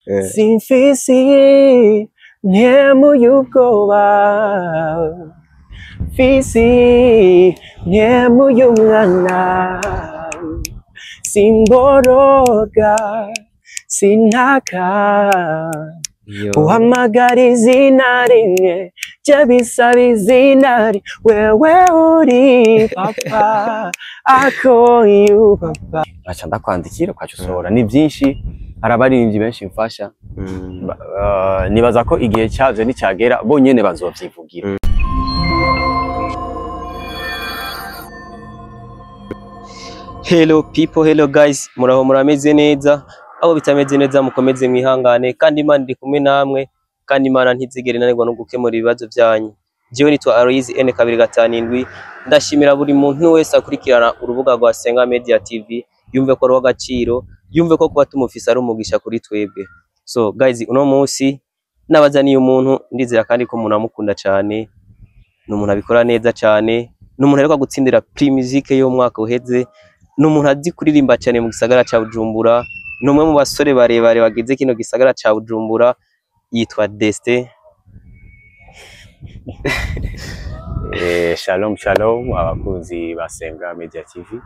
Simfisi ntemu y'ubwoba, fisi ntemu y'umwana, simboroga sinaka, uhamagara izina rimwe je bisaba izina wewe uri papa, I call you papa. Nkaca ndakwandikira ukaca usohora. Ni byinshi, hari abaririmbyi benshi mfasha. Nibaza ko igihe cyavyo nicagera bonyene bazovyivugira. Hello people, hello guys, muraho murameze neza, abo bitameze neza mukomeze mwihangane, kandi Imana iri kumwe namwe, kandi Imana ntizigere inanirwa no gukemura ibibazo byanyu. Jewe nitwa Aloys N257, ndashimira buri muntu wese akurikirana urubuga rwa Senga Media TV, yumve ko ari agaciro, yumve ko kuba tumufise ari umugisha kuri twebwe. So guys, uno munsi nabazaniye umuntu ndizera kandi ko munamukunda cyane, ni umuntu abikora neza cyane, ni umuntu aheruka gutsindira Primusic y'umwaka uheze, ni umuntu azi kuririmba cyane mu gisagara ca Bujumbura, ni umwe mu basore barebare bagize kino gisagara ca Bujumbura, yitwa Destin. Shalom shalom abakunzi ba Senga Media TV,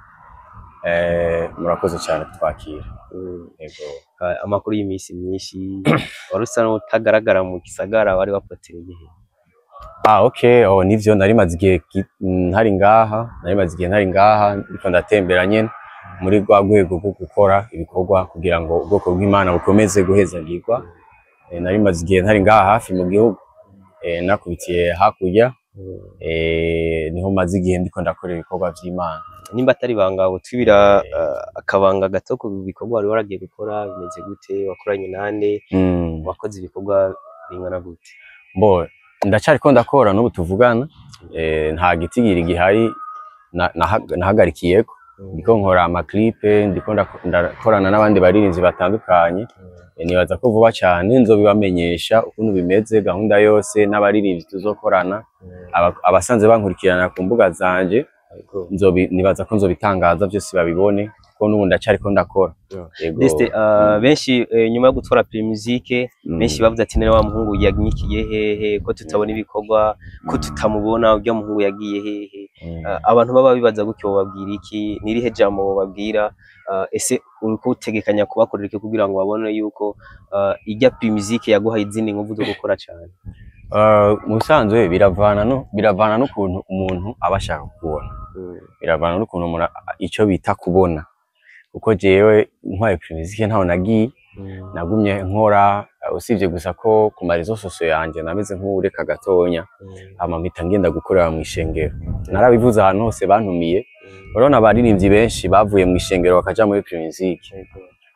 murakoze cyane kutwakira. Yego. Amakuru y'imisi myinshi, wari usa n'utagaragara mu gisagara, wari wapotereye he? Ah, okay, oh, nivyo nari maze igihe ntari ngaha, nari maze igihe ntari ngaha, ndiko ndatembera nyene muri rwa rwego rwo gukora ibikorwa kugira ngo ubwoko bw'Imana bukomeze guhezagirwa. Nari maze igihe ntari ngaha hafi mu gihugu, nakubitiye hakurya, niho maze igihe ndiko ndakora ibikorwa vy'Imana. Nimba atari ibanga utwibira akabanga gato ku bikorwa wari waragiye gukora, bimeze gute, wakoranye nande, wakoze ibikorwa bingana gute? Bo, ndacariko ndakora n'ubu tuvugana, nta gitigiri gihari nahagarikiyeko. Ndiko nkora amaklipe, ndiko ndakorana n'abandi baririmbyi batandukanye. Nibaza ko vuba cyane nzobibamenyesha ukuntu bimeze, gahunda yose n'abaririmbyi tuzokorana, abasanzwe bankurikirana ku mbuga zanje, nibaza ko nzobitangaza byose babibone, kuko n'ubu ndacariko ndakora. Yego. Destin, benshi nyuma yo gutwara Primusic, benshi bavuze ati none wa muhungu yanyikiye hehe, ko tutabona ibikorwa, ko tutamubona, urya muhungu yagiye hehe? Abantu baba bibaza gutyo, bababwira iki? Nirihe jambo bababwira? Ese uriko utegekanya kubakorera iki kugira ngo babone yuko irya Primusic yaguhaye izindi nguvu zo gukora cyane? Mu bisanzwe biravana n'ukuntu umuntu aba ashaka kubona, biravana n'ukuntu umuntu ico bita kubona, kuko jewe ntwaye Primusic ntaho nagiye, nagumye nkora, usibye gusa ko ku marezo soso yanje nameze nk'uwureka gatonya, hama mpita ngenda gukorera mu ishengero. Narabivuze ahantu hose bantumiye, urabona abaririmbyi benshi bavuye mu ishengero bakaja muri Primusic,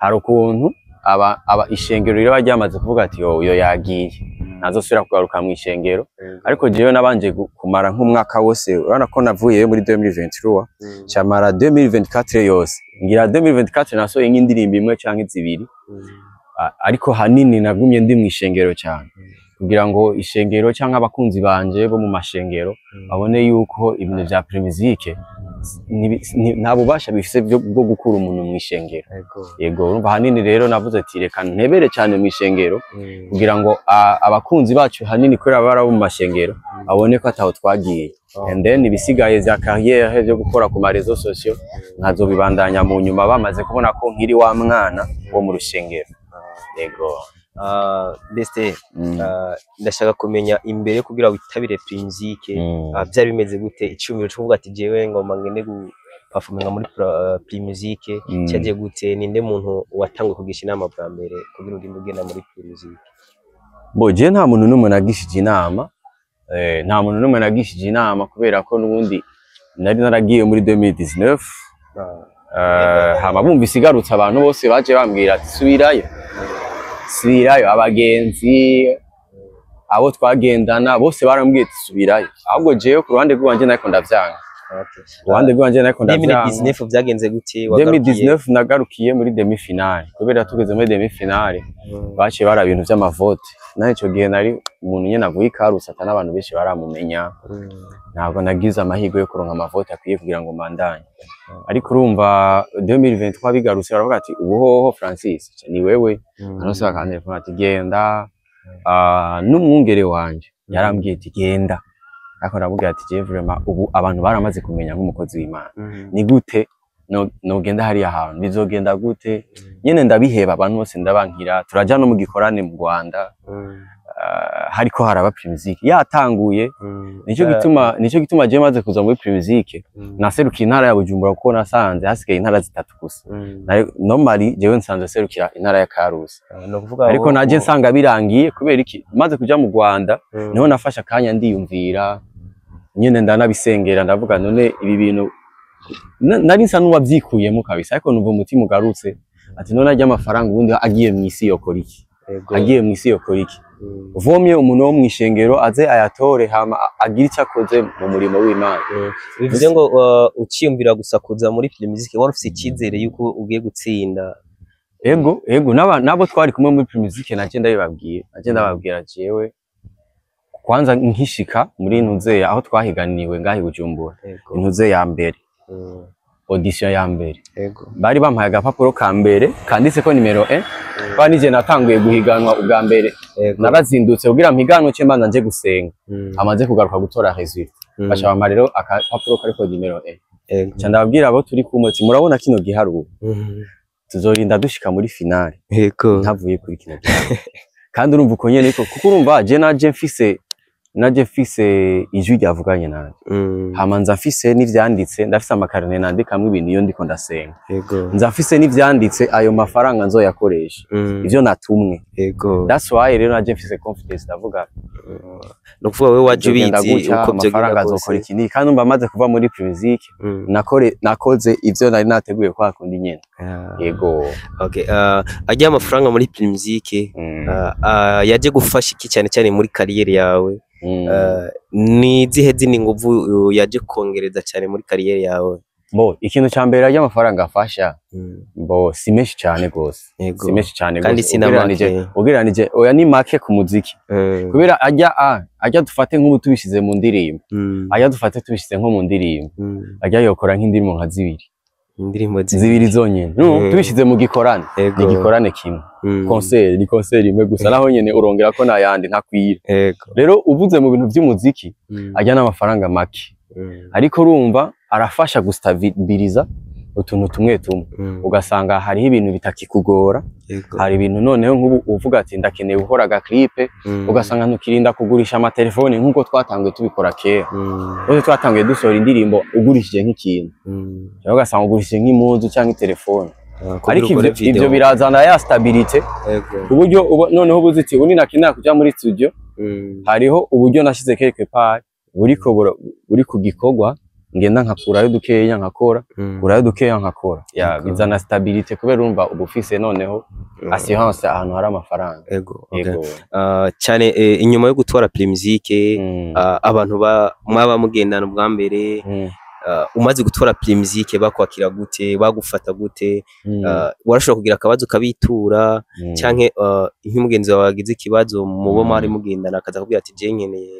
hari ukuntu aba ishengero riba ryamaze kuvuga ati yo uyo yagiye ntazosubira kugaruka mu ishengero. Ariko jewe nabanje kumara nk'umwaka wose, urabona ko navuyeyo muri 2023, camara 2024 yose, ngira 2024 nasohoye nk'indirimbo imwe canke zibiri, ariko hanini nagumye ndi mu ishengero cyane, kugira ngo ishengero canke abakunzi banje bo mu mashengero babone yuko ibintu vya Primusic nta bubasha bifise bwo gukura umuntu mu ishengero. Yego, urumva hanini rero navuze ati reka ntebere cyane mu ishengero, kugira ngo abakunzi bacu hanini kubera baba mu mashengero babone ko ataho twagiye. And then ibisigaye vya carrière byo gukora ku marezo sociaux nkazobibandanya mu nyuma, bamaze kubona ko nkiri wa mwana wo mu rushengero. Yego. Destin, ndashaka kumenya imbere kugira witabire Primusic, byari bimeze gute? Icumiro cyo kuvuga ati jewe ngomba ngende guperforminga muri Primusic, cyagiye gute? Ninde muntu watanguye kugisha inama bwa mbere kugira urinde ugenda muri Primusic? Bo, je nta muntu n'umwe nagishije inama, nta muntu n'umwe nagishije inama, kubera ko n'ubundi nari naragiye muri 2019, hama bumvise igarutse abantu bose baje bambwira ati subirayo, subirayo, abagenzi abo twagendana bose barambwiye ati subirayo. Ahubwo jewe ku ruhande rw'iwanje nariko ndavyanga. Okay. Uruhande rwanje nariko ndavyanga. 2019 vyagenze gute, wagarukiye? 2019 nagarukiye muri demi finale, kubera tugeze muri demi finale baciye bara ibintu vy'amavote. Naho ico gihe nari umuntu nyene avuye ikarusi, ata n'abantu benshi baramumenya. Ntabwo nagize amahirwe yo kuronka amavote akwiye kugira ngo mbandanye. Ariko urumva 2023 bigarutse, baravuga ati: "Ubu hoho Francis ni wewe." Anose bakantelefona ati: "Genda." Ah, n'umwungere wanje yarambwiye ati: "Genda." Ariko ndamubwira ati: "Jewe vraiment ubu abantu baramaze kumenya nk'umukozi w'Imana, ni gute nogenda hariya hantu? Bizogenda gute?" Nyene ndabiheba, abantu bose ndabankira, turaja no mu gikorane mu Rwanda. Hariko haraba Primusic yatanguye. Nico gituma jewe maze kuza muri Primusic naserukiye intara ya Bujumbura, kuko nasanze hasigaye intara zitatu gusa. Normally jewe nsanzwe serukira intara ya Karusi. Ni ukuvuga Ariko naje nsanga birangiye. Kubera iki? Maze kuja mu Rwanda niho nafashe akanya ndiyumvira nyene, ndanabisengera, ndavuga: "None ibi bintu nari nsa n'uwavyikuyemo kabisa." Ariko numva umutima ugarutse ati: "None arya amafaranga ubundi agiye mw'isi yokora iki? Agiye mw'isi yokora iki? Vomye umuntu wo mw'ishengero aze ayatore, hama agire ico akoze mu murimo w'Imana." Bivuze ngo uciyumvira gusa kuza muri Primusic wari ufise icyizere yuko ugiye gutsinda? Ego, nabo twari kumwe muri Primusic naje ndabibabwiye, naje ndababwira: jewe kwanza nkishika muri ntuze aho twahiganiwe ngahi Bujumbura, intuze ya mbere, audition ya mbere, bari bampaye agapapuro ka mbere kanditseko nimero 1. Kwa nije natanguye guhiganwa ubwa mbere. Narazindutse kugira mpiganwe, ce mbanza nje gusenga, amaze kugaruka gutora résultat, baca bampa rero akapapuro kariko nimero 1. Ca ndababwira abo turi kumwe ati: "Murabona kino giharuro, tuzorinda dushika muri finale ntavuye kuri kino giharuro." Kandi urumva uko nyene ko, kuko urumva je naje mfise ijwi ryavuganye nanje, hama nza mfise n'ivyanditse, ndafise amakarine nandikamwo ibintu iyo ndiko ndasenga. Nza mfise n'ivyanditse ayo mafaranga nzoyakoresha, ivyo natumwe. That's why rero naje mfise confidence, ndavuga: Ni ukuvuga wewe waje "Bizogenda ubizi gutya, uko amafaranga vyogenda azokora kose. iki n'iki." Kandi umva maze kuva muri Primusic nakoze ivyo nari nateguye kwa kundi nyene. Yego. Okay, ajya amafaranga muri Primusic yaje gufasha iki cyane cyane muri carrière yawe? Ni izihe zindi nguvu yaje kongereza cyane muri carrière yawe? Bo, ikintu ca mbere ajya amafaranga afasha, bo si menshi cyane gose. Si menshi cyane Kandi gose si na ugereranije make. ugereranije, oya, ni make ku muziki. Kubera ajya dufate nk'ubu tubishize mu ndirimbo, ajya dufate tubishize nko mu ndirimbo, ajya yokora nk'indirimbo nka zibiri. Indirimbo Zibiri zonyene no tubishize mu gikorane, ni igikorane kimwe, concert ni concert imwe gusa, naho nyene urongera ko nayandi ntakwira. Rero uvuze mu bintu by'umuziki, ajya n'amafaranga make, ariko urumva arafasha gustabiriza utuntu tumwe tumwe, ugasanga hariho ibintu bitakikugora. Hari ibintu noneho nk'ubu uvuga ati: "Ndakeneye gukora agaclip," ugasanga ntukirinda kugurisha amatelefoni nk'uko twatanguye tubikora kera. Bose twatanguye dusohora indirimbo ugurishije nk'ikintu, cyangwa ugasanga ugurishije nk'impuzu cyangwa itelefone. Kugira Ariko ukore ivyo video. birazana ya stabilité, ku buryo noneho uba uzi uti: "Ubu ninakenera kuja muri studio, hariho uburyo nashize quelque part buriko buri ku gikorwa, ngenda nkakurayo dukeya nkakora, kurayo dukeya nkakora." Ya, bizana stabilité kubera urumva uba ufise noneho assurance ahantu hari amafaranga. Ego. Okay. Yego. Cyane inyuma yo gutwara Primusic, abantu mwaba mugendana ubwa mbere, umaze gutwara Primusic bakwakira gute, bagufata gute? Warashobora kugira akabazo ukabitura, canke nk'umugenzi wawe wagize ikibazo mubo mwari mugendana akaza akubwira ati: "Je nkeneye,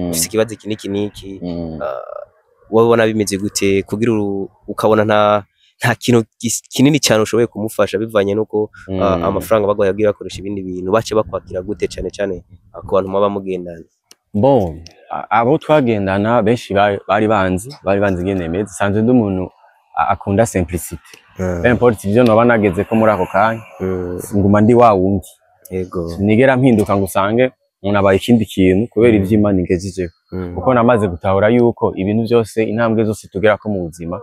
ufise ikibazo iki n'iki n'iki," wabona bimeze gute kugira ukabona nta kintu kinini cyane ushoboye kumufasha bivanye nuko amafaranga baguhaye yagiye bakoresha ibindi bintu, bace bakwakira gute cyane cyane ku bantu mwaba mugendana? Bon, abo twagendana benshi bari banzi ingene meze. Sanzwe ndi umuntu akunda simplicité. Peu importe ivyo noba nageze ko muri ako kanya, nguma ndi wa wundi. Sinigera mpinduka ngo usange umuntu abaye ikindi kintu kubera ivyo Imana ingejejeho, kuko namaze gutahura yuko ibintu byose, intambwe zose tugerako mu buzima,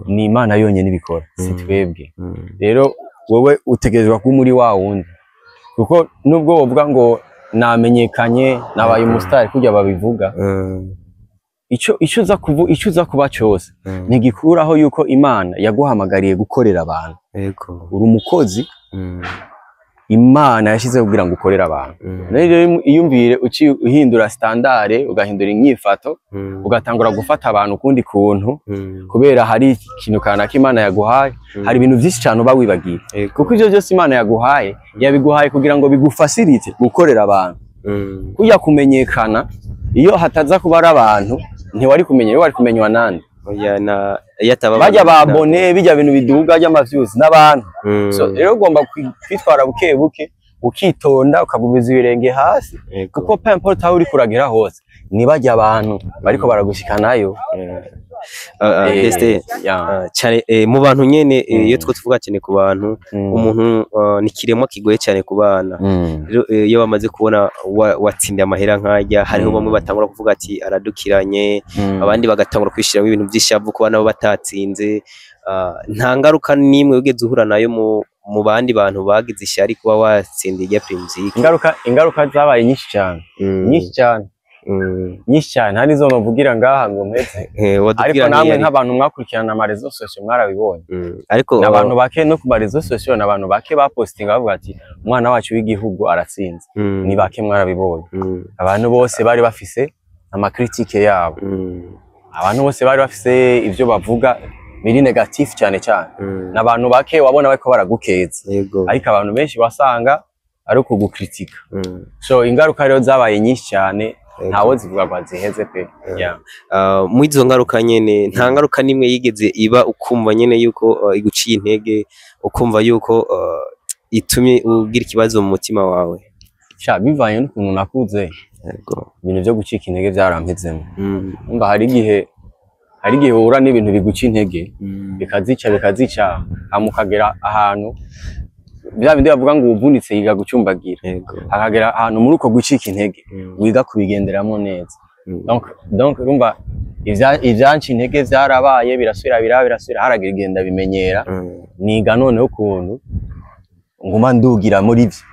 ni Imana yonyene ibikora, si twebwe. Rero wewe utegerezwa kuba muri wa wundi, kuko nubwo wovuga ngo namenyekanye, nabaye umusitari kurya babivuga, ico uza kuba cyose ntigikuraho yuko Imana yaguhamagariye gukorera abantu. Uri umukozi. Imana yashizeho kugira ngo ukorere abantu. Rero iyumvire uciye uhindura standard, ugahindura inyifato, ugatangura gufata abantu ukundi kuntu, kubera hari ikintu kanaka Imana yaguhaye. Hari ibintu vyinshi cane uba wibagiye, kuko ivyo vyose Imana yaguhaye, yabiguhaye kugira ngo bigufacilite gukorera abantu. Kujya kumenyekana, iyo hataza kuba ari abantu ntiwari kumenya, iyo wari kumenywa nande? Oya, na iyo ataba Bajya babone bijya bintu biduga by'ama views n'abantu. So rero ugomba kwitwara buke buke, ukitonda, ukagumiza ibirenge hasi, kuko peu importe aho uri kuragera hose, nibajya abantu bariko baragushikanayo. Destin, cyane mu bantu nyene, iyo two tuvuga cyane ku bantu, umuntu ni kiremwa kigoye cyane ku bana. Rero iyo bamaze kubona watsindiye amahera nk'ajya, hariho bamwe batangura kuvuga ati aradukiranye, abandi bagatangura kwishiramo ibintu by'ishavu kuba nabo batatsinze. Nta ngaruka n'imwe wigeze uhura nayo mu bandi bantu bagize ishyari kuba watsindiye irya Primusic? Ingaruka zabaye nyinshi cyane, nyinshi cyane, nyinshi cyane. Nta nizo novugira ngaha ngo mpeze. Watubwira Ariko namwe nk'iyari. nk'abantu mwakurikirana ama réseaux sociaux mwarabibonye. Ariko N'abantu bake no ku ma réseaux sociaux, n'abantu bake bapostinga bavuga ati umwana wacu w'igihugu aratsinze. Ni bake, mwarabibonye. Abantu bose bari bafise ama critiques yabo. Abantu bose bari bafise ivyo bavuga biri négatif cyane cyane. N'abantu bake wabona bariko baragukeza, ariko abantu benshi wasanga ari ukugukritika. So ingaruka rero zabaye nyinshi cyane, ntawo zivuga ngo ziheze pe, yeah. Muri izo ngaruka nyene, nta ngaruka nimwe yigeze iba ukumva nyene yuko iguciye intege, ukumva yuko itumye ugira ikibazo mu mutima wawe? Sha, bivanye n'ukuntu nakuze, ibintu vyo gucika intege vyarampezemo. Umva, hari igihe uhura n'ibintu biguca intege, bikazica, bikazica, hama ukagera ahantu bya bindi bavuga ngo uwuvunitse yiga gucumbagira. Akagera ahantu muri uko gucika intege wiga kubigenderamo neza. Donc urumva ivyanca intege vyarabaye, birasubira, biraba, birasubira, haragira igenda bimenyera. Niga noneho ukuntu nguma ndugira muri vyo.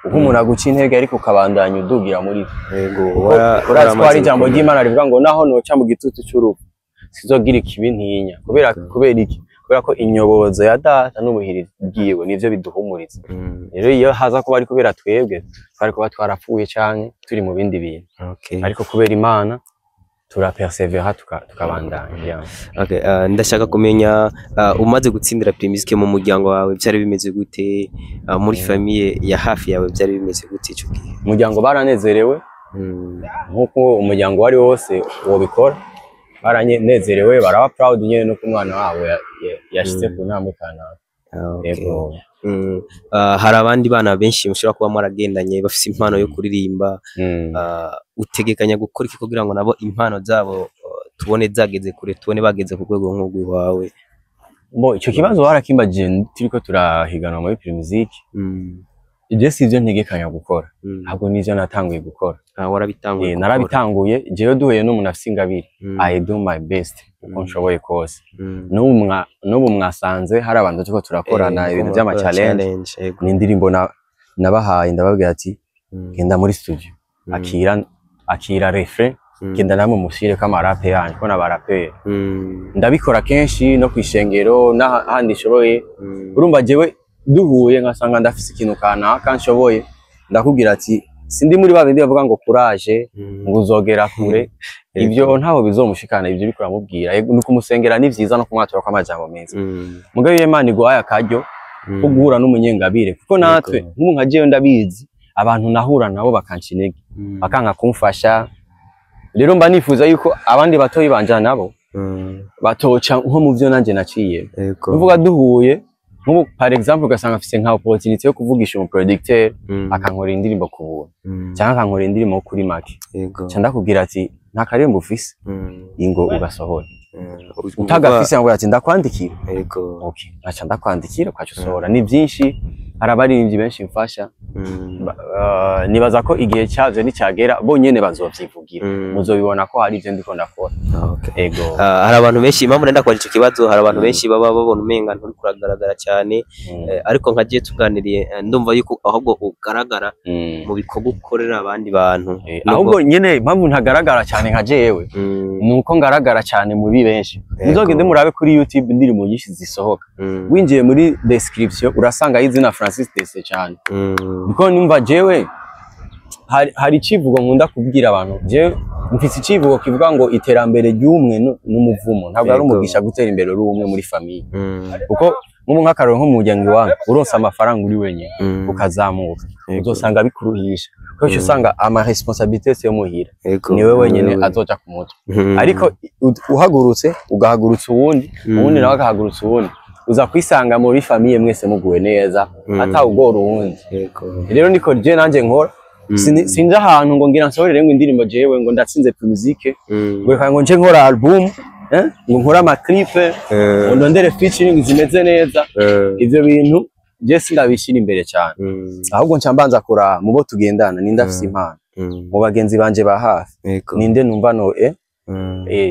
Uko umuntu aguca intege ariko ukabandanya udugira muri vyo. Kuko urazi ko hari waramaze ijambo gukomera. ry'Imana rivuga ngo naho noca mu gitutu c'urupfu sizogira ikibi ntinya. Kubera iki? Kubera ko inyobozo ya data n'ubuhiri bwiwe nivyo biduhumuriza. Rero iyo haza kuba ari kubera twebwe, twari kuba twarapfuye canke turi mu bindi bintu. Ariko kubera Imana turapersevera, tukabandanya, yeah. Okay, ndashaka kumenya, umaze gutsindira Primusic, mu muryango wawe byari bimeze gute? Muri famille ya hafi yawe byari bimeze gute ico gihe? Umuryango baranezerewe, nk'uko umuryango wari wose wobikora. Baranezerewe, baraba proud nyene nuko umwana wabo yashitse ku ntambwe kanaka. Yego. Hari abandi bana benshi mushobora kuba mwaragendanye bafise impano yo kuririmba. Utegekanya gukora iki kugira ngo nabo impano zabo tubone zageze kure, tubone bageze ku rwego nk'urw'iwawe? Bo, ico kibazo warakimbajije turiko turahiganwa muri Primusic. Ivyo sivyo ntegekanya gukora, ahubwo nivyo natanguye gukora. Ah, warabitanguye gukora. Narabitanguye. Jewe duhuye n'umuntu afise ingabire, I do my best uko nshoboye kose. N'ubu mwasanze hari abantu turiko turakorana ibintu muko vy'ama murakora challenge. Yego. Ni indirimbo nabahaye, ndababwira ati genda muri studio, akira akira refrain, genda namwe mushireko ama rap yanyu, ko n'abaraperi. Ndabikora kenshi no kwishengero n'ahandi nshoboye. Urumva, jewe duhuye nkasanga ndafise ikintu kanaka nshoboye, ndakubwira ati sindi muri babindi bavuga ngo courage, ngo uzogera kure. Ibyo ntaho bizomushikana ibyo uriko uramubwira. Yego, ni ukumusengera ni vyiza no kumwatura kw'amajambo meza. Mugabo iyo Imana iguhaye akaryo ko guhura n'umunyengabire, kuko natwe nk'ubu nka jewe ndabizi abantu nahura nabo bakanca intege, bakanka kumfasha. Rero mba nifuza yuko abandi batoyi banje nabo batoca nko mu vyo nanje naciye. Kuvuga duhuye nk'ubu par exemple, ugasanga afise nka opportunity yo kuvugisha umu producteur, akankorera indirimbo ku buntu cyangwa akankorera indirimbo kuri make, nca ndakubwira ati nta karimbo ufise, ingo ugasohora. Utagafise ngo ati ndakwandikira. Okay, nkaca ndakwandikira ukaca usohora. Ni byinshi, hari abaririmbyi benshi mfasha. Nibaza ko igihe cyavyo nicyagera bonyene bazovyivugira. Muzobibona ko hari ivyo ndiko ndakora. Ego. Hari abantu benshi, impamvu nenda kwaje ico kibazo, hari abantu benshi baba babona umenga nturi kuragaragara cyane. Ariko nka jewe tuganiriye, ndumva yuko ahubwo ugaragara mu bikorwa ukorera abandi bantu. Ahubwo nyene impamvu ntagaragara cyane nka jewe, nuko ngaragara cyane muri benshi. Muzogende murabe kuri YouTube indirimbo nyinshi zisohoka, winjiye muri description urasanga izina. Francis Dese cyane, kuko numva jewe hari icivugo nkunda kubwira abantu. Jewe mfise icivugo kivuga ngo iterambere ry'umwe n'umuvumo, ntabwo ari umugisha gutera imbere uri umwe muri famille, kuko nk'ubu nk'akarorero, nko mu muryango iwanyu uronse amafaranga uri wenyine ukazamuka, uzosanga bikuruhisha, kuko uca usanga ama responsabilités yo muhira niwe wenyine azoja ku mutwe. Ariko uhagurutse ugahagurutsa uwundi, uwundi nawe agahagurutsa uwundi, uza kwisanga muri famille mwese muguwe neza, atawugora uwundi. Rero niko je nanje nkora. Sinja ahantu ngo ngira nsohorere ngo indirimbo, jewe ngo ndatsinze musique, ngo reka ngo nje nkora album, ngo nkore ama clip, ngo ndondere featuring zimeze neza. Ivyo bintu je sindabishira imbere cyane, ahubwo nca mbanza kuraba mu bo tugendana ninde afise impano, mu bagenzi banje ba hafi ninde numva no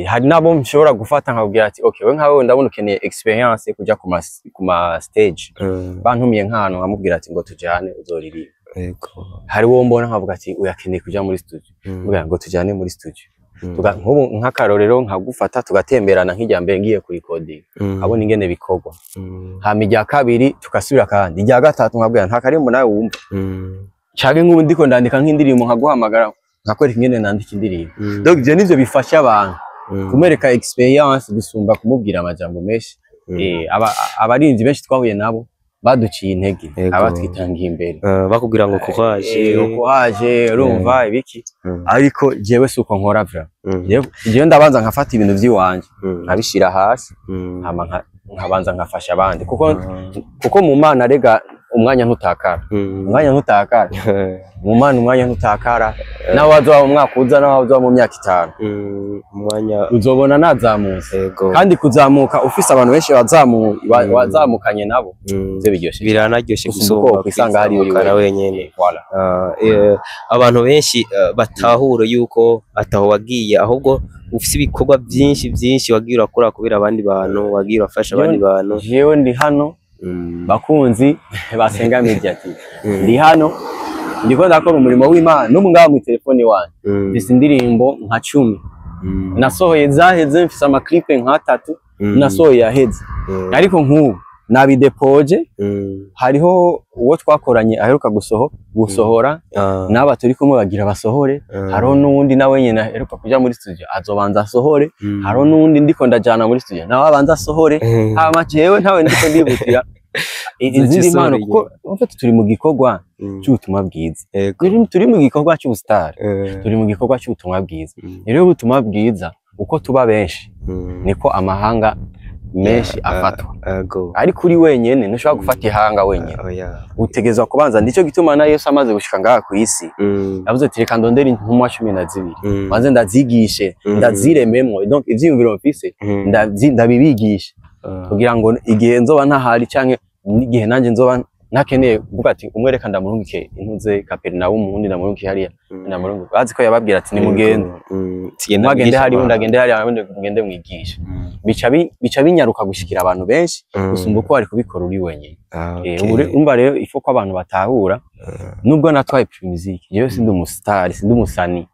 hari nabo nshobora gufata nkabwira ati: "Okay, we nkawe ndabona ukeneye experience yo kuja ku ma stage." Bantumiye nk'ahantu nkamubwira ati ngo tujane uzoririmba. Hari uwo mbona nkavuga ati uyakeneye kuja muri studio, mbwira ngo tujane muri studio. Nk'ubu nk'akarorero, nkagufata tugatemberana nk'ijya mbere ngiye kurikodinga, nkabona ingene bikorwa. Hama irya kabiri tugasubira, kandi irya gatatu nkabwira nta karimbo nawe wumva, canke nk'ubu ndiko ndandika nk'indirimbo nkaguhamagara nkakwereka ingene nandika indirimbo. Donc ivyo nivyo bifasha abantu, kumwereka experience gusumba kumubwira amajambo menshi. Abarinzi benshi twahuye nabo baduciye intege, abatwitangiye imbere. Bakubwira ngo courage. Courage, urumva ibiki. Ariko jewe si uko nkora vra. Jewe ndabanza nkafata ibintu vy'iwanje, nkabishira hasi, hama nkabanza nkafasha abandi, kuko mu Mana rega umwanya ntutakara. Umwanya ntutakara mu Mana, umwanya ntutakara. Nawe wazoba mu mwaka uza, nawe wazoba mu myaka 5, Umwanya uzobona nazamutse. Kandi kuzamuka ufise abantu benshi wazamukanye nabo, ivyo biryoshe Biranaryoshe gusumba gusumba uko kwisanga hariya uri kwizamukana wenyine. wenyene. Voilà. Abantu benshi batahura yuko ataho wagiye, ahubwo ufise ibikorwa byinshi byinshi wagiye urakora kubera abandi bantu, wagiye urafasha abandi bantu. Jewe ndi hano, bakunzi basenga Media TV, ndi hano ndiko ndakora umurimo w'Imana. N'ubu ngaha mu telefone wanje mfise indirimbo nka 10 nasohoye zaheze, mfise ama clip nk'atatu nasohoye yaheze, ariko nk'ubu nabidepoje. Hariho uwo twakoranye aheruka gusohora, n'aba turi kumwe bagira basohore. Hariho n'uwundi nawe nyene aheruka kuja muri studio, azobanza asohore. Hariho n'uwundi ndiko ndajana muri studio, nawe abanza asohore. Hama jewe ntawe ndiko ndihutira izindi mpano, kuko en fait turi mu gikorwa c'ubutumwa bwiza. Turi mu gikorwa c'ubusitari, turi mu gikorwa c'ubutumwa bwiza. Rero ubutumwa bwiza, uko tuba benshi, niko amahanga menshi afatwa. Ariko uri wenyene ntushobora gufata ihanga wenyene, utegerezwa kubanza. Nico gituma na Yesu amaze gushika ngaha ku isi yavuze ati: "Reka ndondere intumwa 12, maze ndazigishe, ndazirememwo, donc ivyiyumviro mfise ndabibigishe, kugira ngo igihe nzoba ntahari canke n'igihe nanjye nzoba ntakeneye kuvuga ati umwe reka ndamurungike intuze Kaperinawumu, uwundi ndamurungike hariya, ndamurungike." Bazi ko yababwira ati: "Nimugende, Tugenda umwe agende mwigisha hariya, uwundi abantu. agende hariya, uwundi mugende mwigishe." Bica binyaruka gushikira abantu benshi gusumba uko wari kubikora uri wenyine. Ubu urumva rero ifo ko abantu batahura, nubwo natwaye Primusic, jewe sindi umusitari, sindi umusani,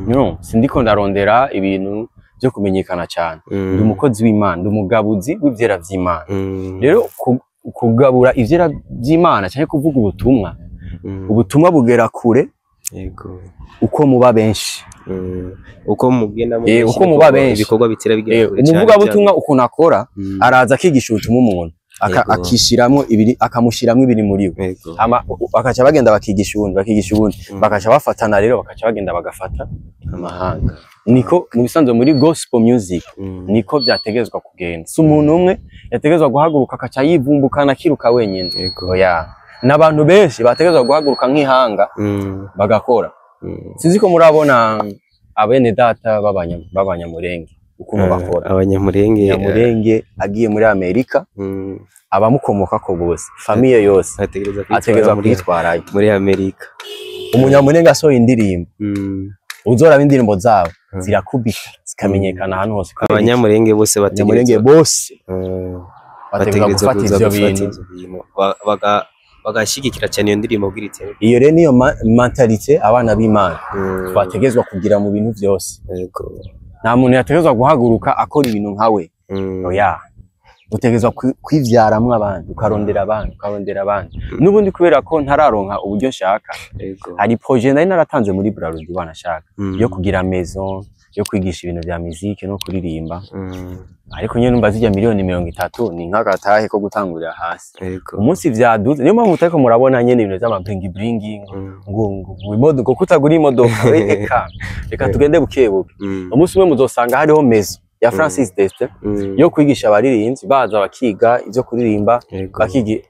no sindiko ndarondera ibintu byo kumenyekana cyane. Ndi umukozi w'Imana, ndi umugabuzi w'ivyera vy'Imana. Rero kugabura ivyera vy'Imana cyangwa kuvuga ubutumwa, ubutumwa bugera kure uko muba benshi. Uko mugenda muri benshi, Uko muba niko benshi. ibikorwa bitera bigera kure cyane. Umuvugabutumwa ukuntu akora, araza akigisha ubutumwa umuntu, akishiramwo ibiri, akamushiramwo ibiri muri we. Hama bakaca bagenda bakigisha uwundi, bakigisha uwundi, bakaca bafatana, rero bakaca bagenda bagafata amahanga. Niko mu bisanzwe muri gospel music niko vyategezwa kugenda. Si umuntu umwe yategezwa guhaguruka akaca yivumbukana akiruka wenyine. Oya, n'abantu benshi bategezwa guhaguruka nk'ihanga bagakora. Sinzi ko murabona abene data b'abanyamurenge ukuntu bakora. Abanyamurenge. Nyamurenge agiye muri Amerika, abamukomokako bose, famille yose ategereza kwitwara ategerezwa muri kwitwarayo. muri Amerika. Umunyamurenge asohoye indirimbo, uzoraba indirimbo zabo, zirakubita zikamenyekana ahantu hose. Kubera iki? Abanyamurenge bose Abanyamurenge bategerezwa bose bategerezwa bategerezwa gufata kuza ivyo gufata bintu. ivyo bintu, bagashigikira cyane iyo ndirimbo kugira itere. Iyo rero niyo mentalité abana b'Imana twategezwa kugira mu bintu vyose. Nta muntu yategezwa guhaguruka akora ibintu nkawe. Oya. Utegerezwa kwivyaramwo abandi, ukarondera abandi, ukarondera abandi. N'ubundi kubera ko ntararonka uburyo nshaka, hari projet nari naratanze muri Brarudi wanashaka yo kugira maison yo kwigisha ibintu vya musique no kuririmba, ariko nyene numva zirya miliyoni 30 ni nk'agatahe ko gutangurira hasi. Umunsi vyaduze, niyo mpamvu mutariko murabona nyene ibintu vy'ama bling bling, ngo imodoka, ngo kutagura imodoka. Reka reka tugende buke buke. Umunsi umwe muzosanga hariho maison ya Francis Destin yo kwigisha abaririmbyi, baza bakiga ivyo kuririmba, bakiga.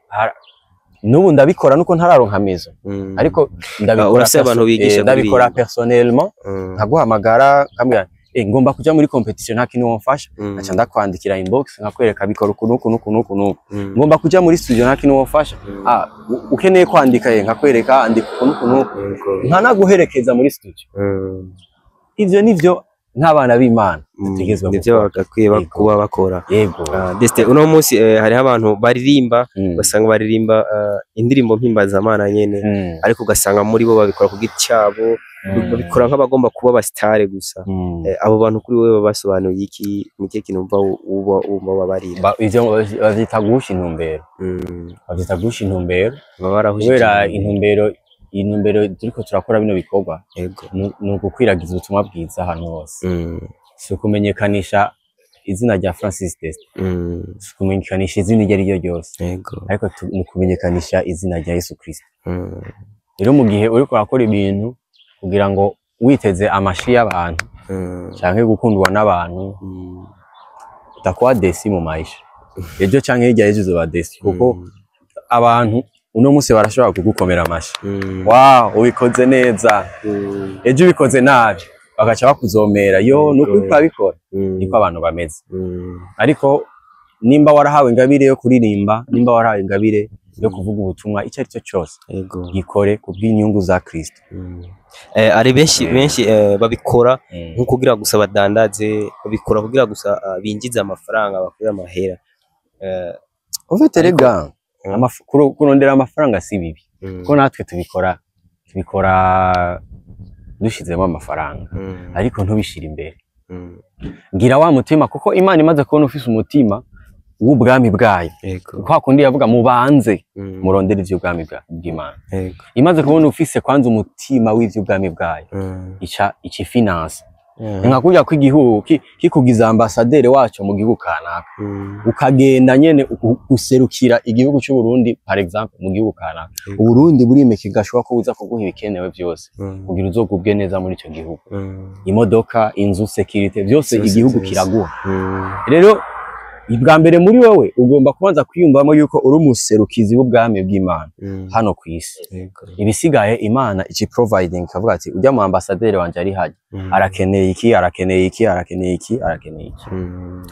N'ubu ndabikora nuko ntararonka maison, ariko ndabikora. Urafise abantu bigisha Ndabikora kuririmba. personnellement, nkaguhamagara nkambwira: "Ngomba kuja muri competition, nta kintu womfasha?" Nkaca ndakwandikira inbox, nkakwereka bikora uku nuku nuku nuku nuku. "Ngomba kuja muri studio, nta kintu womfasha?" "Ukeneye kwandika?" Nkakwereka andika uku nuku nuku, nkanaguherekeza muri studio. Ivyo nivyo nk'abana b'Imana dutegerezwa Nivyo gukora. bagakwiye kuba bakora. Yego. Destin, uno munsi hariho abantu baririmba, ugasanga baririmba indirimbo mpimbazamana nyene, ariko ugasanga muri bo babikora ku giti cyabo, babikora nk'abagomba kuba abasitare gusa. Abo bantu kuri wewe basobanuye iki? Ni ikihe kintu wumva uba wumva babarira? Ivyo bavyita guhusha intumbero. Bavyita guhusha intumbero. Baba barahuje Kubera intumbero. intumbero turiko turakora bino bikorwa ni ugukwiragiza ubutumwa bwiza ahantu hose, si ukumenyekanisha izina rya Francis Destin, si ukumenyekanisha izina iryo ari ryo ryose, ariko ni ukumenyekanisha izina rya Yesu Kristo. Rero mu gihe uriko urakora ibintu kugira ngo witeze amashi y'abantu canke gukundwa n'abantu, utakuwa déçu mu maisha. Ejo canke hirya y'ejo uzoba déçu, kuko abantu uno munsi barashobora kugukomera amashi: "Wow, ubikoze neza." Ejo ubikoze nabi, bagaca bakuzomera yo nuko uriko urabikora. Niko abantu bameze. Ariko nimba warahawe ingabire yo kuririmba, nimba warahawe ingabire yo kuvuga ubutumwa, icyo ari cyo cyose, gikore kubw'inyungu za Kristo. Ari benshi benshi babikora nko kugira gusa badandaze, babikora kugira gusa binjize amafaranga, bakurire amahera. Ufite rega kurondera amafaranga si bibi, kuko natwe tubikora dushizemo amafaranga, ariko ntubishire imbere. Gira wa mutima, kuko Imana imaze kubona ufise umutima w'ubwami bwayo, kwa kundi yavuga mubanze murondere ivy'ubwami bw'Imana, imaze kubona ufise kwanza umutima w'ivy'ubwami bwayo, ica finance. Nka kurya kw'igihugu kikugiza ambasaderi waco mu gihugu kanaka, ukagenda nyene guserukira igihugu c'u Burundi, par exemple, mu gihugu kanaka. Uburundi burimeka igashobora ko buza kuguha ibikenewe byose kugira uzogubwe neza muri ico gihugu: imodoka, inzu, sécurité, byose. Vyose, Igihugu vyose. kiraguha. Rero ibwa mbere muri wowe ugomba kubanza kwiyumvamo yuko uri umuserukizi w'ubwami bw'Imana hano ku isi. Ibisigaye Imana ici providing, ikavuga ati: "Ujya mu ambasaderi wanje ari hajya, arakeneye iki, arakeneye iki, arakeneye iki, arakeneye iki."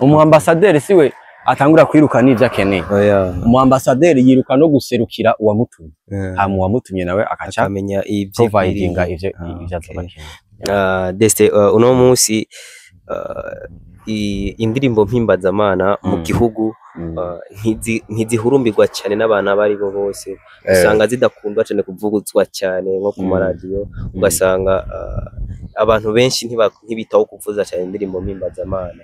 Umu ambasaderi siwe atangura kwiruka n'ivyo akeneye. Oya. Umu ambasaderi yiruka no guserukira uwamutumye, hama uwamutumye nawe akaca akamenya ivyo providinga akwiriye. ivyo ivyo azoba akeneye. Destin, uno munsi indirimbo mpimbazamana mu gihugu ntizihurumbirwa cyane n'abantu abo ari bo bose. Usanga zidakundwa cyane kuvuguzwa cyane nko ku maradiyo, ugasanga abantu benshi ntibitaho kuvuza cyane indirimbo mpimbazamana.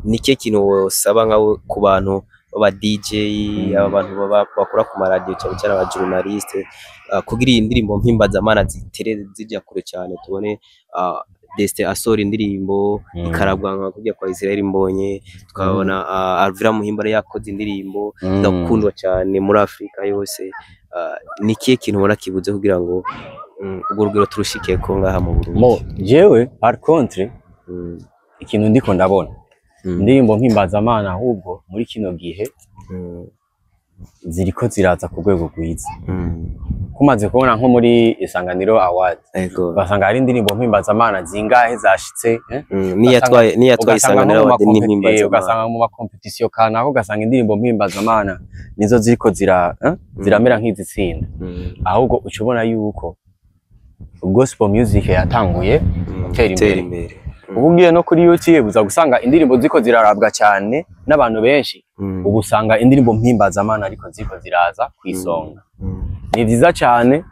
Ni ikihe kintu wosaba nkawe ku bantu b'aba DJ, aba bantu bakora ku maradiyo, cyane cyane aba journaliste, kugira iyi ndirimbo mpimbazamana zitere zijya kure cyane, tubone Destin asohora indirimbo ikarabwa nka kurya kwa Israel Mbonye, tukabona Alvira Muhimbare yakoze indirimbo igakundwa cyane muri Afrika yose? Ni ikihe kintu ubona kibuze kugira ngo urwo rugero turushikeko ngaha mu Burundi? Mo jewe par contre, ikintu ndiko ndabona, indirimbo mpimbazamana ahubwo muri kino gihe ziriko ziraza ku rwego rwiza. Kumaze kubona nko muri Isanganiro Award, ugasanga hari indirimbo mpimbazamana zingahe zashitse, eh? Niyatwaye Ugasanga nko Isanganiro mu Award n'impimbazamana. Ugasanga mu makompetisiyo kanaka, ugasanga indirimbo mpimbazamana nizo ziriko zira, eh? Ziramera nk'izitsinda. Ahubwo uca ubona yuko gospel music yatanguye gutera gutera imbere. Imbere. Ubu ugiye no kuri YouTube uza gusanga indirimbo ziko zirarabwa cyane n'abantu benshi, ubu usanga indirimbo mpimbazamana ariko ziko ziraza ku isonga. Ni vyiza cyane,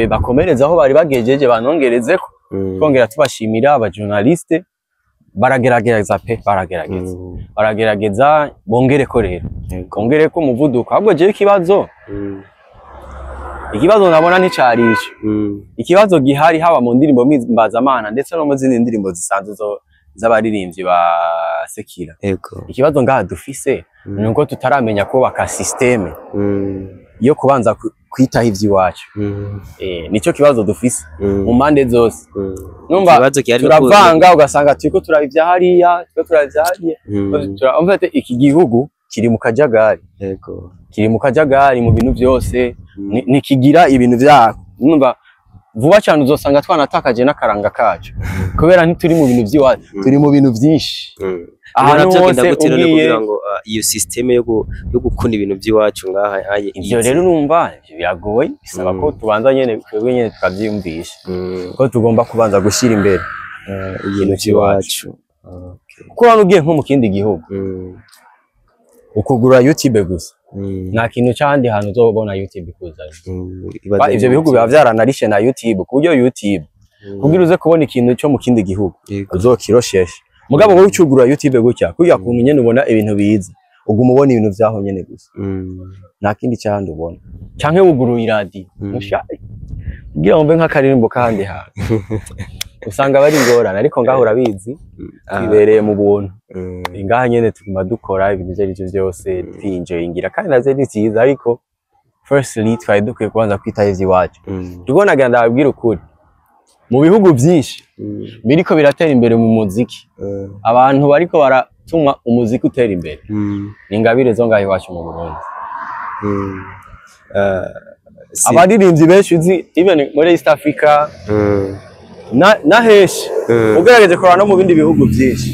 bakomereze aho bari bagejeje, banongerezeko. Twongera tubashimira aba journaliste. Baragerageza pe, baragerageza. Baragerageza, bongereko rero. Bongereko umuvuduko. Ahubwo jewe ikibazo, ikibazo nabona nticari ico. Ikibazo gihari, haba mu ndirimbo mpimbazamana ndetse no mu zindi ndirimbo zisanzwe zo z'abaririmbyi ba sekira, ikibazo ngaha dufise ni uko tutaramenya kubaka système yo kubanza kwitaho ivy'iwacu. Nico kibazo dufise mu mpande zose. Numva Ikibazo gihari nuko- turavanga, ugasanga turiko turaba ivya hariya, turiko turaba ivya hariya. En fait, iki gihugu kiri mu kajagari. Kiri mu kajagari mu bintu vyose. Ntikigira ibintu vyako. Numva vuba cyane uzosanga twanatakaje n'akaranga kacu, kubera ntituri mu bintu vy'iwacu, turi mu bintu vyinshi. Ahantu Ubona vyogenda hose gute none ugiye kugira ngo iyo système yo gukunda ibintu by'iwacu ngaha aye Ivyo ize? rero urumva ivyo biragoye, bisaba ko tubanza nyene twebwe nyene tukavyiyumvisha ko tugomba kubanza gushira imbere ibintu by'iwacu. Okay. Kuko hano ugiye nko mu kindi gihugu, ukugura YouTube gusa, nta kintu c'ahandi hantu uzobona YouTube ikuzanye. Ibaza Ivyo bihugu biba vyaranarishe na YouTube, ku buryo YouTube kugira uze kubona ikintu co mu kindi gihugu uzokiroshesha. Mugabo wowe ucugurura YouTube gutya, kurya kuntu nyene ubona ibintu biza, uguma ubona ibintu vyaho nyene gusa, nta kindi c'ahandi ubona. Canke wuguruye iradiyo musha kugira wumve nk'akaririmbo k'ahandi hantu, usanga bari ingorane. Ariko ngaho urabizi, twibereye mu buntu. Ngaha nyene tuguma dukora ibintu ivyo arivyo vyose, twinjoyingira, kandi navyo ni vyiza. Ariko firstly twari dukwiye kubanza kwitaho ivy'iwacu. Turiko nagira ndababwira ukuri, mu bihugu vyinshi biriko biratera imbere mu muziki, abantu bariko baratuma umuziki utera imbere ni ingabire zo ngaho iwacu mu Burundi. Abaririmbyi benshi uzi, even muri East Africa na henshi, ugerageje kuraba no mu bindi bihugu vyinshi,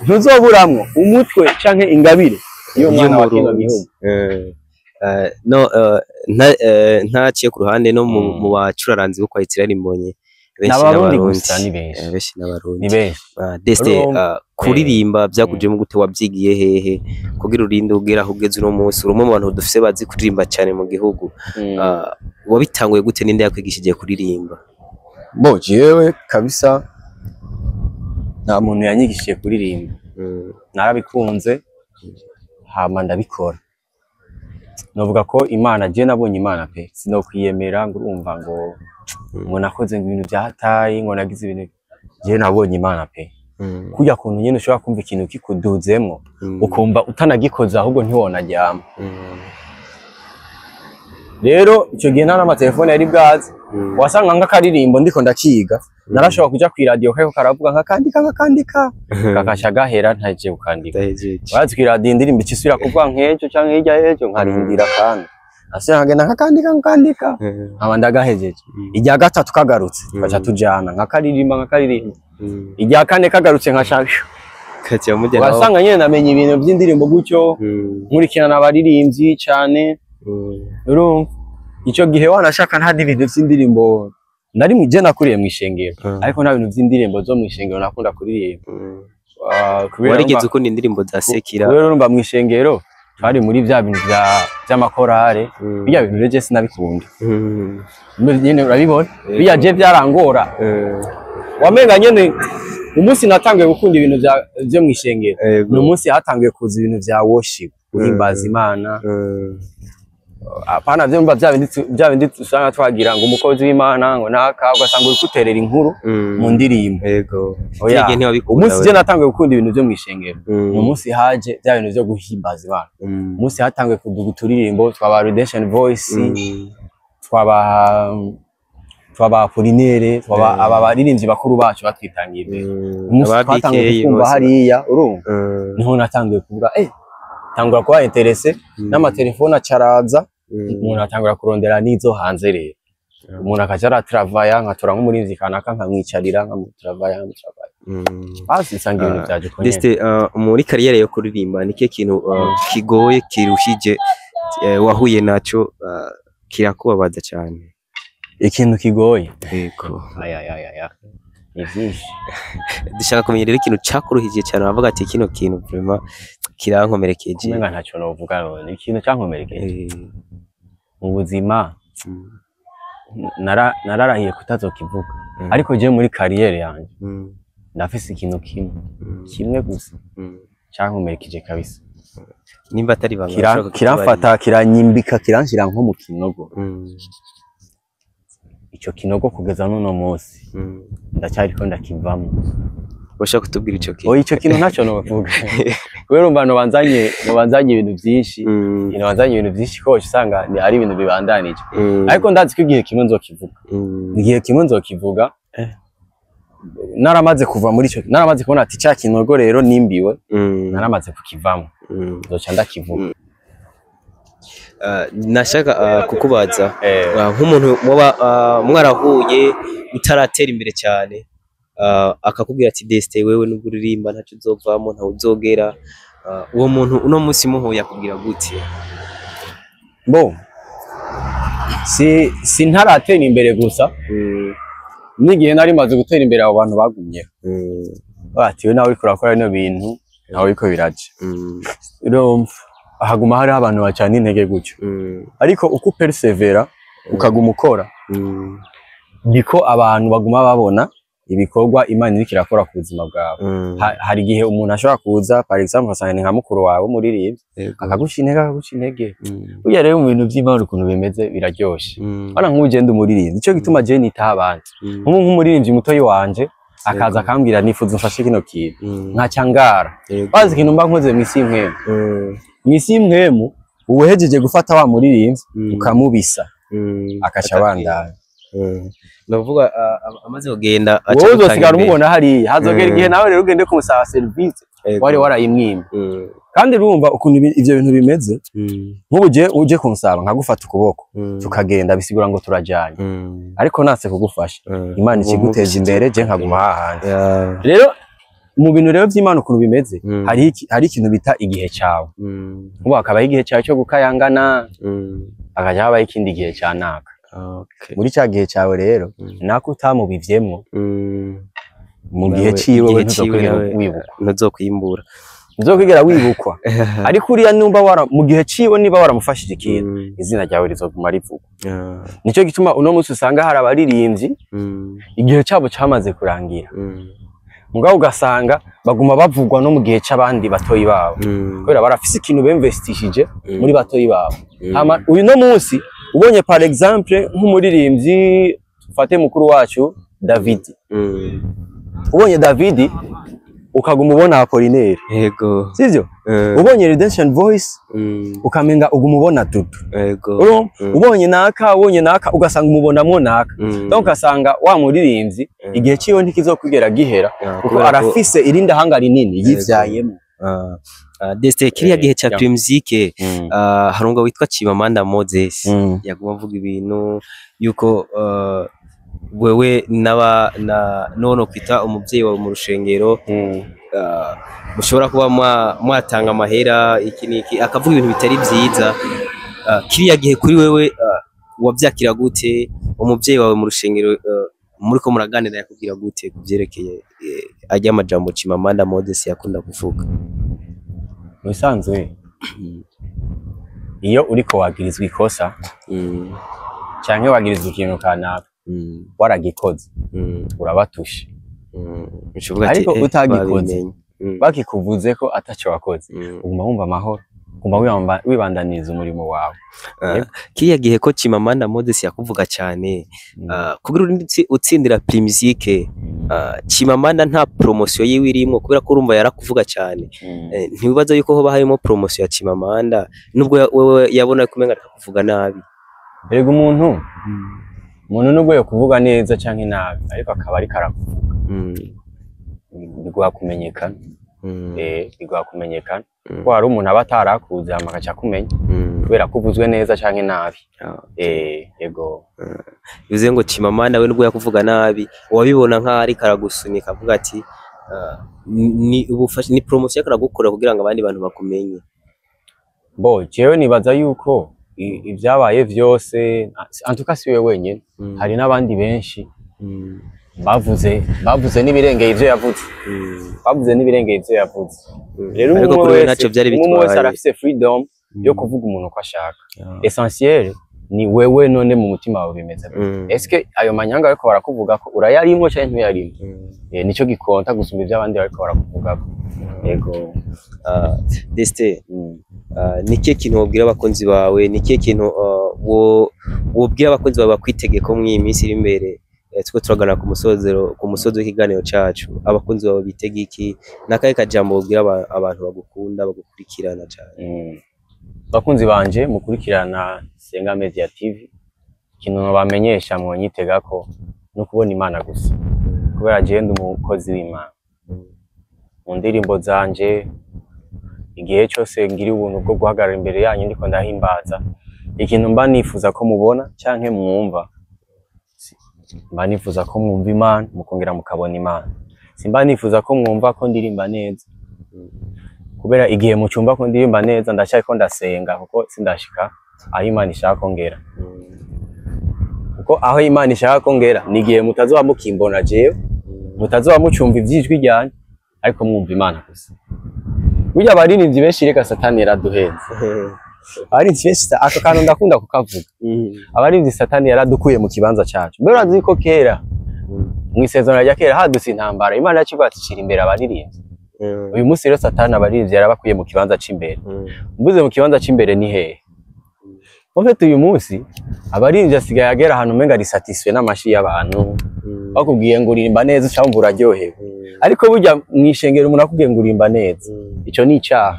ntuzoburamwo umutwe canke ingabire y'umwana wa kino Y'Umurundi. gihugu. No ntaciye ku ruhande, no mu mu bacuraranzi bo kwa Israel Mbonyi benshi N'Abarundi n'Abarundi. gusa, ni benshi. Benshi n'Abarundi. Ni benshi. Destin, Urumva? kuririmba byakujemo gute? Wabyigiye hehe kugira urinde ugera aho ugeze uno munsi? Uri umwe mu bantu dufise bazi kuririmba cyane mu gihugu. Wabitanguye gute? Ninde yakwigishije kuririmba? Bo jewe kabisa nta muntu yanyigishije kuririmba. Narabikunze hama ndabikora. Novuga ko Imana, je nabonye Imana pe, sinokwiyemera ngo urumva ngo nakoze ngo ibintu vyataye, ngo nagize ibintu. Je nabonye Imana pe. Kurya kuntu nyene ushobora kumva ikintu kikuduzemwo, ukumva utanagikoze ahubwo ntiwonaryama. Rero ico gihe nta n'amatelefone yari bwaze. Wasanga nk'akaririmbo ndiko ndakiga, narashobora kuja kw'iradiyo kariko karavuga, nkakandika, nkakandika, kakaca gahera ntaje gukandika. Ndahejeje. Urazi kw'iradiyo indirimbo icisubira kuvuga nk'ejo canke hirya y'ejo, nkarindira kandi asubira nkagenda nkakandika, nkakandika, nkaba ndagahejeje. Irya gatatu kagarutse, tugaca tujana, nkakaririmba, nkakaririmba. Irya kane kagarutse, nkaca Kaca mujya naho. Ugasanga nyene namenye ibintu vy'indirimbo gutyo, nkurikirana abaririmbyi cane. Urumva ico gihe wanashaka nta n'ibintu vy'indirimbo nari je nakuriye mw'ishengero, ariko nta bintu vy'indirimbo zo mw'ishengero nakunda kuririmba. Kubera Warigeze ukunda indirimbo za sekira? Kubera urumva mw'ishengero twari muri vya bintu vy'amakorale, birya bintu rero je sinabikunda. Nyene urabibona, birya je vyarangora. Wamenga nyene umunsi natanguye gukunda ibintu vyo mw'ishengero ni umunsi hatanguye kuza ibintu vya worship, guhimbaza Imana. Apana vyumva vya bindi usanga twagira ngo umukozi w'Imana ngo naka, ugasanga uri kuterera inkuru mu ndirimbo. Oya. Kiriya gihe ntiwabikunda Umunsi wewe. je natanguye gukunda ibintu vyo mw'ishengero ni umunsi haje vya bintu vyo guhimbaza Imana, umunsi hatanguye kuduga uturirimbo twaba Redemption Voice, twaba Apollinaire, twaba aba baririmbyi bakuru bacu batwitangiye imbere. Umunsi Aba twatanguye BK kumva bose. hariya, urumva, niho natanguye kuvuga, tangura kuba intéressé, n'amatelefone acaraza, umuntu atangura kurondera n'izo hanze. Rero umuntu akaja aratravaya, nkatora nk'umurinzi kanaka, nkamwicarira, nkamutravaya, nkamutravaya, basi nsanga ibintu vyaje uko nyene. Destin, muri carrière yo kuririmba ni kihe kintu kigoye, kiruhije, wahuye naco kirakubabaza cyane? Ikintu kigoye? Yego. Aya ni vyinshi. Dushaka kumenya rero ikintu cakuruhije cyane, wavuga ati kino kintu vraiment kirankomerekeje. Umenga ntaco novuga none ikintu cankomerekeje mu buzima, nararahiye kutazokivuga. Ariko je muri carrière yanje Ndafise ikintu kimwe, kimwe gusa cankomerekeje kabisa. Nimba atari banga, ushobora Kiramfata, kiranyimbika, kiranshira nko mu kinogo. Ico kinogo kugeza n'uno munsi ndacyariko ndakivamo. Ushobora kutubwira ico kintu? Oya, ico kintu ntacyo novuga, kubera urumva nobanzanye ibintu vyinshi, nobanzanye ibintu vyinshi ko usanga ni ari ibintu bibandanije. Ariko ndazi ko igihe kimwe nzokivuga. Igihe kimwe nzokivuga. Naramaze kuva muri ico, naramaze kubona ati ca kinogo rero nimbiwe, naramaze kukivamo, nzoca ndakivuga. Nashaka kukubaza, nk'umuntu muba mwarahuye utaratera imbere cyane, akakubwira ati: "Destin, wewe nubwo uririmba ntacyo uzovamo, ntawe uzogera." Uwo muntu uno munsi muhuye akubwira gute? Bo si ntaratera imbere gusa, n'igihe nari maze gutera imbere abo bantu bagumyeho, bati: "We nawe uriko urakora bino bintu, nawe uriko biraja." Urumva haguma hariho abantu bacana intege gutyo, ariko uko upersevera ukaguma ukora, niko abantu baguma babona ibikorwa Imana iriko irakora ku buzima bwawe. Hari igihe umuntu ashobora kuza, par exemple ugasanga ni nka mukuru wawe w'umuririmbyi, akaguca intege, akaguca intege. Burya rero mu bintu vy'Imana ukuntu bimeze biraryoshe. Bana nk'ubu je ndi umuririmbyi, nico gituma je nitaho abandi. Nk'umuririmbyi mutoyi wanje akaza akambwira: "Nifuza umfashe kino kintu," nkaca ngara. Bazi ikintu mba nkoze mw'isi y'impwemu? Mw'isi y'impwemu uba uhejeje gufata wa muririmbyi, ukamubisa, akaca abandanya. Ni ukuvuga amaze kugenda aca Wowe agutanga uzosigara imbere. umubona hariya, hazogera igihe nawe rero ugende kumusaba serivisi wari warayimwimye. Kandi urumva ukuntu ivyo bintu bimeze, nk'ubu je uje kunsaba nkagufata ukuboko tukagenda, bisigura ngo turajanye. Ariko natse kugufasha, Imana ikiguteza imbere, je nkaguma hahandi. Rero mu bintu rero vy'Imana ukuntu bimeze, hari ikintu bita igihe cawe. Nk'ubu hakabaho igihe cawe cyo gukayangana, hakaja habaho ikindi gihe ca naka. Muri ca gihe cawe rero, nako utamubivyemwo, mu gihe Nawe- ciwe we igihe ciwe ntuzokwigera nawe wibukwa, ntuzokwimbura. Ntuzokwigera wibukwa. Ariko uriya numba wara mu gihe ciwe, niba waramufashije ikintu, izina ryawe rizoguma rivugwa. Nico gituma uno munsi usanga hari abaririmbyi igihe cabo camaze kurangira, mugabo ugasanga baguma bavugwa no mu gihe c'abandi batoyi babo, kubera barafise ikintu bemvestishije muri batoyi babo. Hama uyu no munsi ubonye par exemple nk'umuririmbyi, tufate mukuru wacu David, ubonye David ukaguma ubona Apollinaire, sivyo? Ubonye Redemption Voice ukamenga uguma ubona Dudu. Urumva? Ubonye naka, ubonye naka, ugasanga umubonamwo naka. Donc ugasanga wa muririmbyi igihe ciwe ntikizokwigera gihera, kuko kubera ko- arafise irindi hanga rinini yivyayemo. Destin, kiriya gihe ca Primusic, hari umugabo witwa Chimamanda Moses, yaguma avuga ibintu yuko wewe n'aba na none kwita umuvyeyi wawe mu rushengero, mushobora kuba mwatanga amahera iki n'iki, akavuga ibintu bitari vyiza. Kiriya gihe kuri wewe wavyakira gute? Umuvyeyi wawe mu rushengero, muriko muraganira, yakubwira gute kuvyerekeye arya majambo Chimamanda Moses yakunda kuvuga? Mu bisanzwe iyo uriko wagirizwa ikosa canke wagirizwa ikintu kanaka, waragikoze, urabatushe. Ucuvuga ati, Ariko utagikoze, babimenye. Bakikuvuze ko ataco wakoze, uguma wumva amahoro, uguma wibandaniriza umurimo wawe. Kiriya gihe ko Chimamanda Moses yakuvuga cyane, kugira urinde utsindira Primusic, Chimamanda nta promotion yiwe irimwo, kubera ko urumva yarakuvuga cyane. Ntiwibaza yuko hoba harimo promotion ya Chimamanda, nubwo wewe yabona ko umenga ariko kuvuga nabi? Erega umuntu nubwo yo kuvuga neza canke nabi, ariko akaba ariko arakuvuga, biguha kumenyekana. Biguha kumenyekana, kuko hari umuntu aba atarakuzi hama agaca akumenya kubera ko uvuzwe neza canke nabi. Yego. Bivuze ngo Chimamanda we nubwo yakuvuga nabi, wabibona nkaho ariko aragusunika, avuga ati ni ubufasha, ni promotion ariko aragukora kugira ngo abandi bantu bakumenye. Bo jewe nibaza yuko ivyabaye vyose, en tout cas si we wenyene, hari n'abandi benshi bavuze n'ibirengeye ivyo yavuze, bavuze n'ibirengeye ivyo yavuze. Rero Ariko umwe kuri we wese ntacyo byari umwe wese bitwaye. arafise freedom yo kuvuga umuntu uko ashaka. Essentiel Ni wewe none mu mutima wawe bimeze gute? Eske ayo manyanga bariko barakuvuga ko urayarimwo canke ntuyarimwo? Nico gikonta gusumba ivyo abandi bariko barakuvugako. Yego. Destin, ni ikihe kintu wobwira abakunzi bawe? Ni ikihe kintu wobwira abakunzi bawe bakwitege ko mw'iyi minsi iri imbere? Turiko turagana ku musozero, ku musozi w'ikiganiro cacu. Abakunzi bawe bitege iki? N'akahe kajambo wobwira abantu bagukunda, bagukurikirana cane? Bakunzi banje mukurikirana Senga Media TV, ikintu nobamenyesha mwonyitegako no kubona Imana gusa, kubera jewe ndi umukozi w'Imana. Mu ndirimbo zanje, igihe cose ngira ubuntu bwo guhagarara imbere yanyu ndiko ndahimbaza, ikintu mba nifuza ko mubona canke mwumva, mba nifuza ko mwumva Imana mukongera mukabona Imana. Simba nifuza ko mwumva ko ndirimba neza, kubera igihe mucumva ko ndirimba neza ndacyariko ndasenga, kuko sindashika aho Imana ishaka ko ngera. Kuko aho Imana ishaka ko ngera ni igihe mutazoba mukimbona jewe, mutazoba mucumva ivy'ijwi ryanje, ariko mwumva Imana gusa. Burya abaririmbyi benshi, reka, Satani yaraduhenze. Abaririmbyi benshi, ako kantu ndakunda kukavuga, abaririmbyi Satani yaradukuye mu kibanza cacu. Mbere urazi ko kera mw'isezerano rya kera hadutse intambara, Imana yaciye ati shira imbere abaririmbyi. Uyu munsi rero Satani abaririmbyi yarabakuye mu kibanza c'imbere. Mvuze mu kibanza c'imbere ni hehe? En fait, uyu munsi abaririmbyi asigaye agera ahantu umenga ari satisfait n'amashi y'abantu. Bakubwiye ngo uririmba neza, uca wumva uraryohewe. Ariko burya mw'ishengero umuntu akubwiye ngo uririmba neza, ico ni icaha.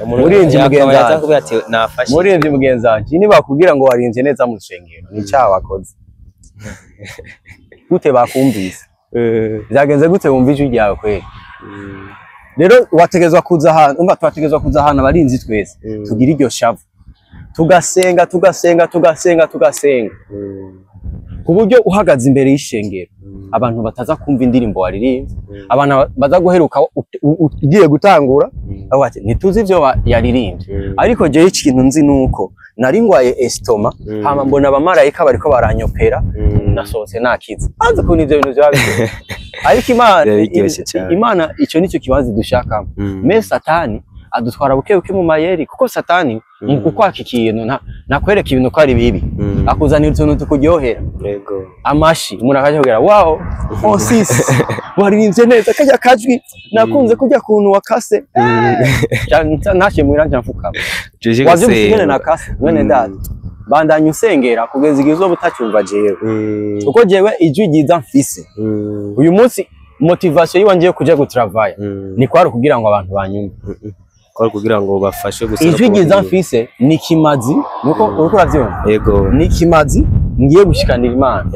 Muririmbyi mugenzi wanje. Ati nafashe. Muririmbyi mugenzi wanje, nibakubwira ngo waririmbye neza mu rusengero, ni icaha wakoze. Gute bakumvise? Vyagenze gute wumva ijwi ryawe kweli? Rero wategezwa kuza ahantu, umva, twategezwa kuza ahantu abarinzi twese tugira iryo shavu, tugasenga, tugasenga, tugasenga, tugasenga, ku buryo uhagaze imbere y'ishengero abantu bataza kumva indirimbo waririmbye, abantu baza guheruka ugiye gutangura bavuga ati ntituzi ivyo yaririmbye. Ariko jewe ikintu nzi nuko nari ngwaye estomac, hama mbona abamarayika bariko baranyopera, nasohotse nakize. Anze ukuntu ivyo bintu vyaba biryoshe. Ariko Imana, Biba biryoshe cane. Imana ico nico kibanza dushakamo. Mais Satani adutwara buke buke mu mayeri, kuko Satani mu kukwaka ikintu nakwereka ibintu ko ari bibi, akuzanira utuntu tukuryohera. Amashi, umuntu akaja kugira wow, oh sis, waririmbye neza, kajya kajwi nakunze, kurya kuntu wakase. Ntashe muhira nca mfukama. Jeje. Wavyumvise ingene nakase? Mwene data, bandanya usengera kugeza igihe uzoba utacyumva jewe, kuko jewe ijwi ryiza mfise uyu munsi, motivation yiwanje yo kuja gutravaya ni kwari kugira ngo abantu banyumve. Kwari kugira ngo bafashe gusa no Ijwi ryiza kubona. mfise ni kimazi, nuko uriko uravyumva, ni kimazi ngiye gushikanira Imana.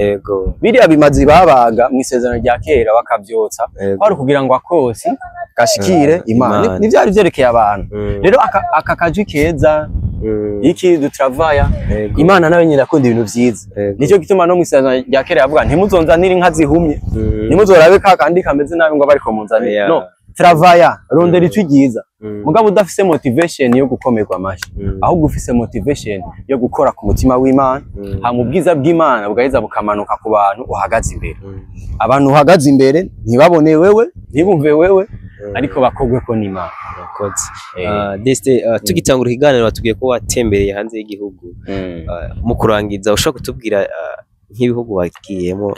Biriya bimazi babaga mu isezerano rya kera bakavyotsa, kwari kugira ngo akosi gashikire Imana. Imana. Nivyari vyerekeye abantu. Rero aka kajwi keza, iki dutravaya, Imana nawe nyine akunda ibintu vyiza. Nicyo gituma no mu isezerano rya kera yavuga ntimuzonzanire inka zihumye, ntimuzorabe ka kandi kameze nabi ngo bariko munzanire. No travaya, rondera ijwi ryiza, mugabo udafise motivation yo gukomerwa amashi, ahubwo ufise motivation yo gukora ku mutima w'Imana, hama ubwiza bw'Imana bugaheza bukamanuka ku bantu uhagaze imbere. Abantu uhagaze imbere ntibabone wewe, ntibumve wewe, ariko bakogwe ko n'Imana. Murakoze. Destin, tugitangura ikiganiro watubwiye ko watembereye hanze y'igihugu. Mu kurangiza, ushobora kutubwira nk'ibihugu wagiyemo,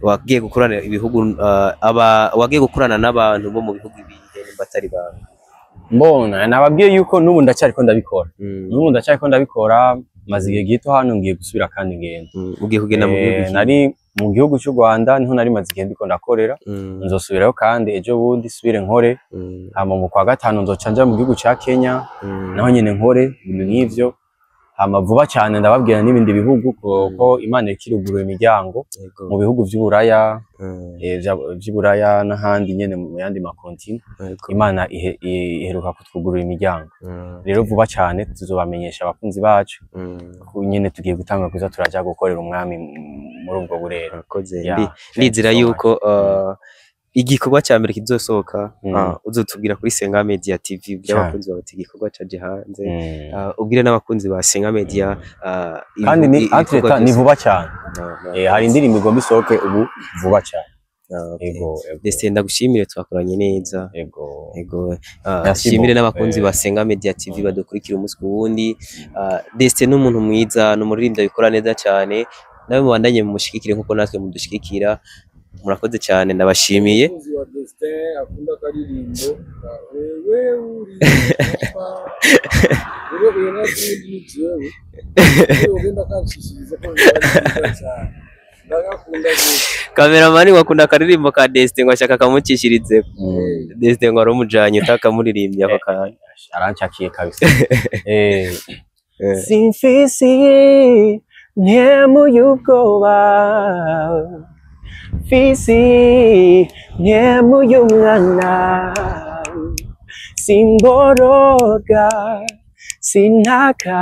wagiye gukorana ibihugu, aba wagiye gukorana n'abantu bo mu bihugu ibihe, nimba atari banga? Mbona nababwiye yuko n'ubu ndacyariko ndabikora. N'ubu ndacyariko ndabikora, maze igihe gito hano, ngiye gusubira kandi ngenda. Ugiye kugenda mu gihugu iki? Nari mu gihugu cy'u Rwanda, niho nari maze igihe ndiko ndakorera. Nzosubirayo kandi ejo bundi subire nkore. Hama mu kwa gatanu nzoca nja mu gihugu ca Kenya, naho nyene nkore ibintu nk'ivyo. Hama vuba cyane ndababwira n'ibindi bihugu, ko Imana iriko irugurura imiryango mu bihugu vy'Uburaya, vy'Uburaya n'ahandi nyene mu yandi makontinent. Imana iheruka kutwugurura imiryango. Rero vuba cyane tuzobamenyesha abakunzi bacu ko nyene tugiye gutanga kuza turaja gukorera umwami muri ubwo burere. Murakoze. Yeah, thank you Ndizera so much. yuko igikorwa cya mbere kizosohoka, uzotubwira kuri Senga Media TV, ubwire abakunzi bawe ati igikorwa caje hanze. Ubwire n'abakunzi ba Senga Media Kandi ni ibikorwa entre-temps ni byose. vuba cyane. No, Hari indirimbo igomba isohoke ubu vuba cyane. Ah, okay. Ego, ego. Destin, ndagushimire, twakoranye neza. Ego. Ego. Merci Shimire beaucoup. n'abakunzi ba Senga Media TV badukurikira umunsi ku wundi. Destin ni umuntu mwiza, ni umuririmbyi abikora neza cyane. Nawe mubandanye mumushigikire nkuko natwe mudushigikira. Murakoze cyane, ndabashimiye. Umukunzi wa Destin akunda akaririmbo ka wewe uri papa, wewe uyo nakundi ni jewe, wewe ugenda kanshishiriza ko biba ari byiza cyane, ndagakunda gose. Kameramani wakunda akaririmbo ka Destin ngo ashaka akamucishirize. Destin ngo arumujanye utakamuririmbye ako kanya. Arancakiye kabisa. Simfisi ntemu y'ubwoba, fisi ntemu y'umwana, simboroga, sintaka.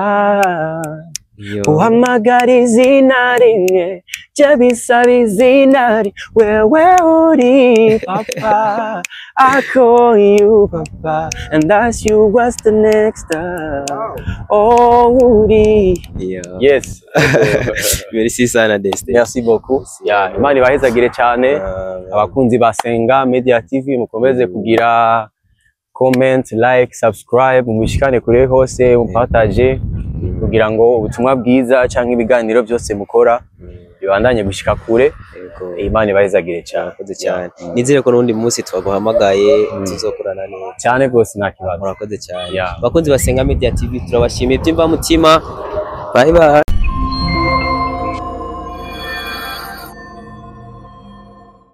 Yo. Uhamagara izina rimwe jye bisaba izina wewe uri papa. I call you papa and ask you what's the next step. Oh, uri. Yo. Yes. Merci sana, Destin. Merci beaucoup. Ya, Imana ibahezagire cyane. Abakunzi ba Senga Media TV, mukomeze kugira comment, like, subscribe, mubishikane kure hose, mupartage kugira ngo ubutumwa bwiza canke ibiganiro byose mukora bibandanye gushika kure. Yego. Imana ibahezagire cyane. Murakoze cyane. Nizere ko n'undi munsi twaguhamagaye tuzokorana neza. Cyane rwose, nta kibazo. Murakoze cyane. Yeah. Bakunzi ba Senga Media TV, turabashimiye by'imvamutima. Bye bye.